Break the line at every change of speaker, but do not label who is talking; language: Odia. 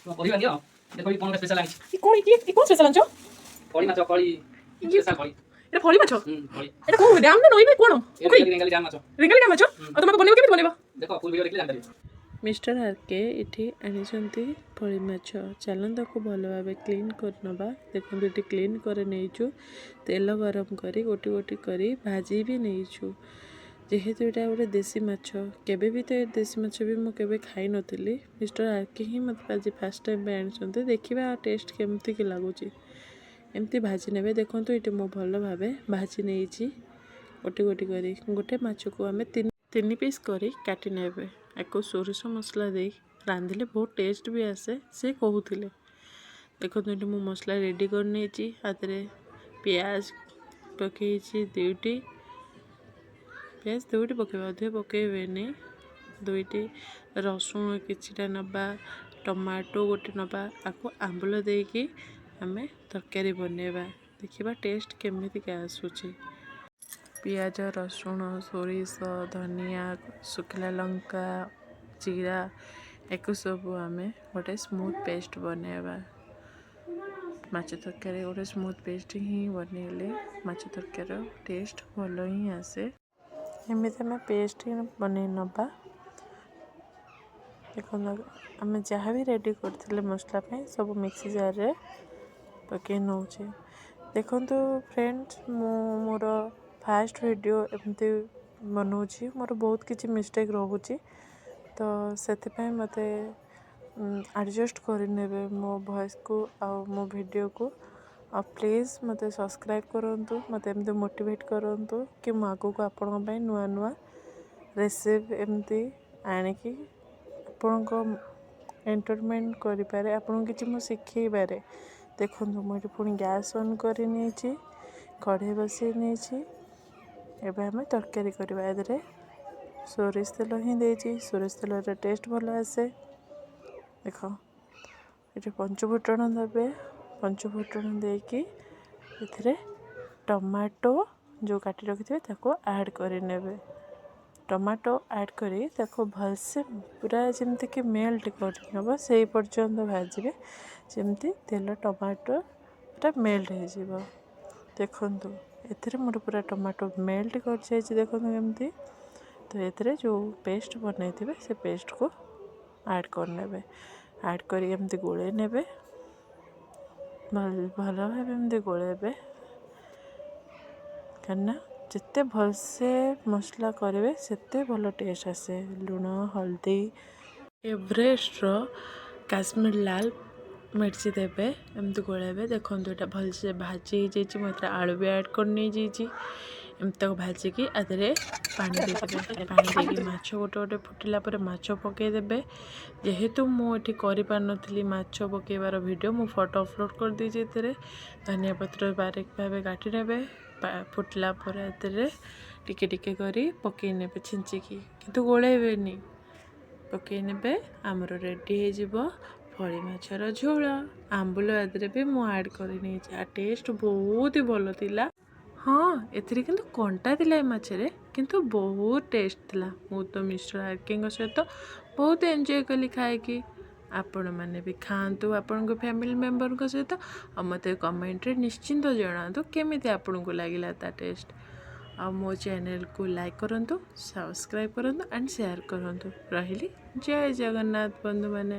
ପରିବା ନିଅ। ଦେଖ, ଏଇ କଣ ଗୋଟେ ସ୍ପେଶାଲ ଆଣିଛି।
ଇ କଣ କି? ଇ କଣ ସ୍ପେଶାଲ ଆଣିଛ?
ଫଳି ମାଛ, ଫଳି, ସ୍ପେଶାଲ ଫଳି।
ଏଟା ଫଳି ମାଛ?
ହୁଁ, ଫଳି।
ଏଟା କୋଉ ଡ୍ୟାମ୍ ନା ନଈ ନା କଣ? ପୋଖରୀ?
ରେଙ୍ଗାଲି ଡ୍ୟାମ୍ ମାଛ।
ରେଙ୍ଗାଲି ଡ୍ୟାମ୍ ମାଛ। ଆଉ ତମକୁ ବନେଇବ? କେମିତି ବନେଇବ?
ଦେଖ, ଫୁଲ୍ ଭିଡ଼ିଓ ଦେଖିଲେ ଜାଣିପାରିବେ।
ମିଷ୍ଟର ଆର୍କେ ଏଠି ଆଣିଛନ୍ତି ଫଳି ମାଛ। ଚାଲନ୍ତୁ, ତାକୁ ଭଲ ଭାବେ କ୍ଲିନ୍ କରିନେବା। ଦେଖନ୍ତୁ, ଏଠି କ୍ଲିନ୍ କରି ନେଇଛୁ। ତେଲ ଗରମ କରି ଗୋଟି ଗୋଟି କରି ଭାଜି ବି ନେଇଛୁ। ଯେହେତୁ ଏଇଟା ଗୋଟେ ଦେଶୀ ମାଛ, କେବେ ବି ତ ଏ ଦେଶୀ ମାଛ ବି ମୁଁ କେବେ ଖାଇନଥିଲି। ମିଷ୍ଟର ଆର୍କେ ହିଁ ମୋତେ ଆଜି ଫାର୍ଷ୍ଟ ଟାଇମ୍ ପାଇଁ ଆଣିଛନ୍ତି। ଦେଖିବା ଟେଷ୍ଟ କେମିତି କି ଲାଗୁଛି। ଏମିତି ଭାଜି ନେବେ। ଦେଖନ୍ତୁ, ଏଇଠି ମୁଁ ଭଲ ଭାବେ ଭାଜି ନେଇଛି ଗୋଟି ଗୋଟି କରି। ଗୋଟେ ମାଛକୁ ଆମେ ତିନି ତିନି ପିସ୍ କରି କାଟି ନେବେ। ୟାକୁ ସୋରିଷ ମସଲା ଦେଇ ରାନ୍ଧିଲେ ବହୁତ ଟେଷ୍ଟ ବି ଆସେ, ସେ କହୁଥିଲେ। ଦେଖନ୍ତୁ, ଏଠି ମୁଁ ମସଲା ରେଡ଼ି କରିନେଇଛି। ହାତରେ ପିଆଜ ପକେଇଛି ଦୁଇଟି। ପିଆଜ ଦୁଇଟି ପକାଇବେ, ଅଧିକ ପକାଇବେନି, ଦୁଇଟି। ରସୁଣ କିଛିଟା ନେବା, ଟମାଟୋ ଗୋଟେ ନେବା। ଆକୁ ଆମ୍ବୁଲ ଦେଇକି ଆମେ ତରକାରୀ ବନେଇବା। ଦେଖିବା ଟେଷ୍ଟ କେମିତିକା ଆସୁଛି। ପିଆଜ, ରସୁଣ, ସୋରିଷ, ଧନିଆ, ଶୁଖିଲା ଲଙ୍କା, ଜିରା, ୟାକୁ ସବୁ ଆମେ ଗୋଟେ ସ୍ମୁଥ୍ ପେଷ୍ଟ ବନେଇବା। ମାଛ ତରକାରୀ ଗୋଟେ ସ୍ମୁଥ୍ ପେଷ୍ଟ ହିଁ ବନେଇଲେ ମାଛ ତରକାରୀର ଟେଷ୍ଟ ଭଲ ହିଁ ଆସେ। ଏମିତି ଆମେ ପେଷ୍ଟ ହିଁ ବନେଇ ନେବା। ଦେଖନ୍ତୁ, ଆମେ ଯାହା ବି ରେଡ଼ି କରିଥିଲେ ମସଲା ପାଇଁ, ସବୁ ମିକ୍ସି ଜାର୍ରେ ପକାଇ ନେଉଛେ। ଦେଖନ୍ତୁ ଫ୍ରେଣ୍ଡସ୍, ମୁଁ ମୋର ଫାଷ୍ଟ ଭିଡ଼ିଓ ଏମିତି ବନାଉଛି। ମୋର ବହୁତ କିଛି ମିଷ୍ଟେକ୍ ରହୁଛି, ତ ସେଥିପାଇଁ ମୋତେ ଆଡ଼ଜଷ୍ଟ କରିନେବେ ମୋ ଭଏସ୍କୁ ଆଉ ମୋ ଭିଡ଼ିଓକୁ। ଆଉ ପ୍ଲିଜ୍ ମୋତେ ସବସ୍କ୍ରାଇବ୍ କରନ୍ତୁ। ମୋତେ ଏମିତି ମୋଟିଭେଟ୍ କରନ୍ତୁ କି ମୁଁ ଆଗକୁ ଆପଣଙ୍କ ପାଇଁ ନୂଆ ନୂଆ ରେସିପି ଏମିତି ଆଣିକି ଆପଣଙ୍କ ଏଣ୍ଟରଟେନମେଣ୍ଟ କରିପାରେ, ଆପଣଙ୍କୁ କିଛି ମୁଁ ଶିଖେଇପାରେ। ଦେଖନ୍ତୁ, ମୁଁ ଏଠି ପୁଣି ଗ୍ୟାସ୍ ଅନ୍ କରି ନେଇଛି, କଢ଼େଇ ବସାଇ ନେଇଛି। ଏବେ ଆମେ ତରକାରୀ କରିବା। ଏଥିରେ ସୋରିଷ ତେଲ ହିଁ ଦେଇଛି। ସୋରିଷ ତେଲର ଟେଷ୍ଟ ଭଲ ଆସେ। ଦେଖ, ଏଠି ପଞ୍ଚଫୁଟଣ ଦେବେ। ପଞ୍ଚଫୁଟଣ ଦେଇକି ଏଥିରେ ଟମାଟୋ ଯେଉଁ କାଟି ରଖିଥିବେ, ତାକୁ ଆଡ଼୍ କରିନେବେ। ଟମାଟୋ ଆଡ଼୍ କରି ତାକୁ ଭଲସେ ପୁରା ଯେମିତିକି ମେଲ୍ଟ କରିନେବ, ସେଇ ପର୍ଯ୍ୟନ୍ତ ଭାଜିବେ, ଯେମିତି ତେଲ ଟମାଟୋ ପୁରା ମେଲ୍ଟ ହେଇଯିବ। ଦେଖନ୍ତୁ, ଏଥିରେ ମୋର ପୁରା ଟମାଟୋ ମେଲ୍ଟ କରିଯାଇଛି। ଦେଖନ୍ତୁ କେମିତି। ତ ଏଥିରେ ଯେଉଁ ପେଷ୍ଟ ବନେଇଥିବେ, ସେ ପେଷ୍ଟକୁ ଆଡ଼୍ କରିନେବେ। ଆଡ଼୍ କରିକି ଏମିତି ଗୋଳେଇ ନେବେ, ଭଲ ଭଲ ଭାବେ ଏମିତି ଗୋଳେଇବେ। କାହିଁକିନା ଯେତେ ଭଲସେ ମସଲା କରିବେ, ସେତେ ଭଲ ଟେଷ୍ଟ ଆସେ। ଲୁଣ, ହଳଦୀ, ଏଭରେଷ୍ଟର କାଶ୍ମୀର ଲାଲ ମିର୍ଚି ଦେବେ। ଏମିତି ଗୋଳେଇବେ। ଦେଖନ୍ତୁ, ଏଇଟା ଭଲସେ ଭାଜି ହେଇଯାଇଛି। ମୁଁ ଏଥିରେ ଆଳୁ ବି ଆଡ଼୍ କରି ନେଇଯାଇଛି। ଏମିତି ତାକୁ ଭାଜିକି ଆ ଦେହରେ ପାଣି ଦେଇଦେବେ। ପାଣି ଦେଇକି ମାଛ ଗୋଟେ ଗୋଟେ ଫୁଟିଲା ପରେ ମାଛ ପକାଇଦେବେ। ଯେହେତୁ ମୁଁ ଏଠି କରିପାରିନଥିଲି ମାଛ ପକାଇବାର ଭିଡ଼ିଓ, ମୁଁ ଫଟୋ ଅପଲୋଡ଼ କରିଦେଇଛି। ଏଥିରେ ଧନିଆ ପତ୍ର ବାରିକ ଭାବେ କାଟି ନେବେ। ଫୁଟିଲା ପରେ ଏଥିରେ ଟିକେ ଟିକେ କରି ପକାଇ ନେବେ ଛିଞ୍ଚିକି, କିନ୍ତୁ ଗୋଳେଇବେନି, ପକାଇ ନେବେ। ଆମର ରେଡ଼ି ହେଇଯିବ ଫଳି ମାଛର ଝୋଳ। ଆମ୍ବୁଲ ଏଥିରେ ବି ମୁଁ ଆଡ଼୍ କରି ନେଇଛି। ଆଉ ଟେଷ୍ଟ ବହୁତ ହି ଭଲ ଥିଲା। ହଁ, ଏଥିରେ କିନ୍ତୁ କଣ୍ଟା ଥିଲା ଏ ମାଛରେ, କିନ୍ତୁ ବହୁତ ଟେଷ୍ଟ ଥିଲା। ମୁଁ ତ ମିଷ୍ଟର ଆର୍କେଙ୍କ ସହିତ ବହୁତ ଏନ୍ଜୟ କଲି ଖାଇକି। ଆପଣମାନେ ବି ଖାଆନ୍ତୁ ଆପଣଙ୍କ ଫ୍ୟାମିଲି ମେମ୍ବରଙ୍କ ସହିତ ଆଉ ମୋତେ କମେଣ୍ଟରେ ନିଶ୍ଚିନ୍ତ ଜଣାନ୍ତୁ କେମିତି ଆପଣଙ୍କୁ ଲାଗିଲା ତା ଟେଷ୍ଟ। ଆଉ ମୋ ଚ୍ୟାନେଲକୁ ଲାଇକ୍ କରନ୍ତୁ, ସବସ୍କ୍ରାଇବ୍ କରନ୍ତୁ ଆଣ୍ଡ ସେୟାର କରନ୍ତୁ। ରହିଲି, ଜୟ ଜଗନ୍ନାଥ ବନ୍ଧୁମାନେ।